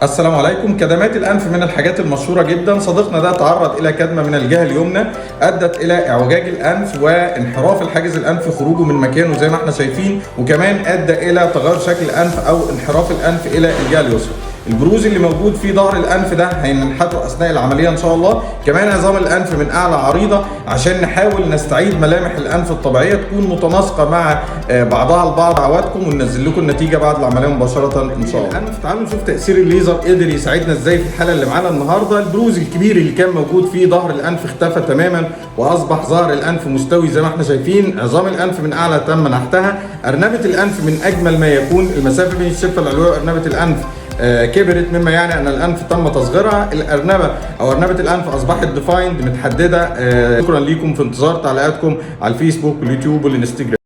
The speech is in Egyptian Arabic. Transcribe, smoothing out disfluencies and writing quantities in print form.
السلام عليكم. كدمات الأنف من الحاجات المشهورة جدا. صديقنا ده تعرض إلى كدمة من الجهة اليمنى أدت إلى اعوجاج الأنف وانحراف الحاجز الأنفي، خروجه من مكانه زي ما احنا شايفين، وكمان أدى إلى تغير شكل الأنف أو انحراف الأنف إلى الجهة اليسرى. البروز اللي موجود في ظهر الانف ده هننحته اثناء العملية ان شاء الله. كمان عظام الانف من اعلى عريضة عشان نحاول نستعيد ملامح الانف الطبيعية تكون متناسقه مع بعضها البعض. دعواتكم وننزل لكم النتيجة بعد العملية مباشرة ان شاء الله. الانف تعالوا نشوف تاثير الليزر قدر يساعدنا ازاي في الحالة اللي معانا النهارده. البروز الكبير اللي كان موجود في ظهر الانف اختفى تماما، واصبح ظهر الانف مستوي زي ما احنا شايفين. عظام الانف من اعلى تم نحتها. ارنبه الانف من اجمل ما يكون. المسافة بين الشفه العلوية وارنبه الانف كبرت، مما يعني ان الانف تم تصغيرها. الارنبه او ارنبه الانف اصبحت defined متحدده. شكرا ليكم، في انتظار تعليقاتكم على الفيسبوك واليوتيوب والانستجرام.